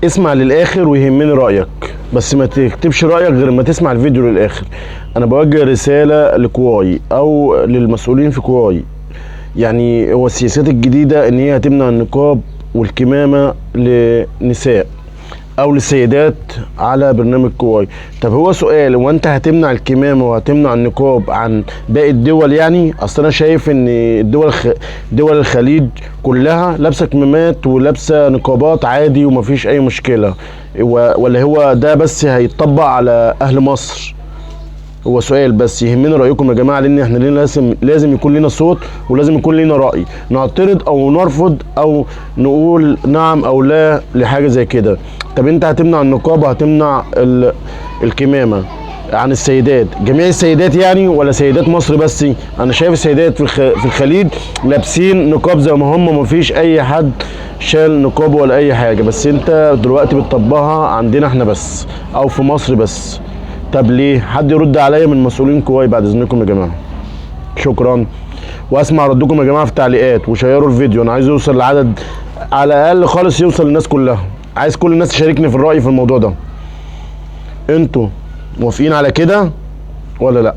اسمع للاخر ويهمني رايك، بس ما تكتبش رايك غير ما تسمع الفيديو للاخر. انا بوجه رسالة لكواي او للمسؤولين في كواي، يعني هو السياسات الجديدة ان هي هتمنع النقاب والكمامه لنساء او للسيدات على برنامج كواي. طب هو سؤال، هو انت هتمنع الكمامة وهتمنع النقاب عن باقي الدول؟ يعني اصل انا شايف ان دول الخليج كلها لابسه كمامات ولابسه نقابات عادي ومفيش اي مشكلة، ولا هو ده بس هيتطبق على اهل مصر؟ هو سؤال بس يهمني رايكم يا جماعة، لان احنا لنا لازم يكون لنا صوت ولازم يكون لنا راي، نعترض او نرفض او نقول نعم او لا لحاجة زي كده. طب انت هتمنع النقاب وهتمنع الكمامة عن السيدات، جميع السيدات يعني، ولا سيدات مصر بس؟ انا شايف السيدات في الخليج لابسين نقاب زي ما هم، مفيش اي حد شال نقاب ولا اي حاجة، بس انت دلوقتي بتطبقها عندنا احنا بس او في مصر بس. طب ليه؟ حد يرد عليا من مسؤولين كواي بعد اذنكم يا جماعة. شكرا، واسمع ردكم يا جماعة في التعليقات، وشيروا الفيديو، انا عايز يوصل لعدد على الاقل خالص، يوصل للناس كلها، عايز كل الناس تشاركني في الراي في الموضوع ده. انتوا موافقين على كده ولا لا؟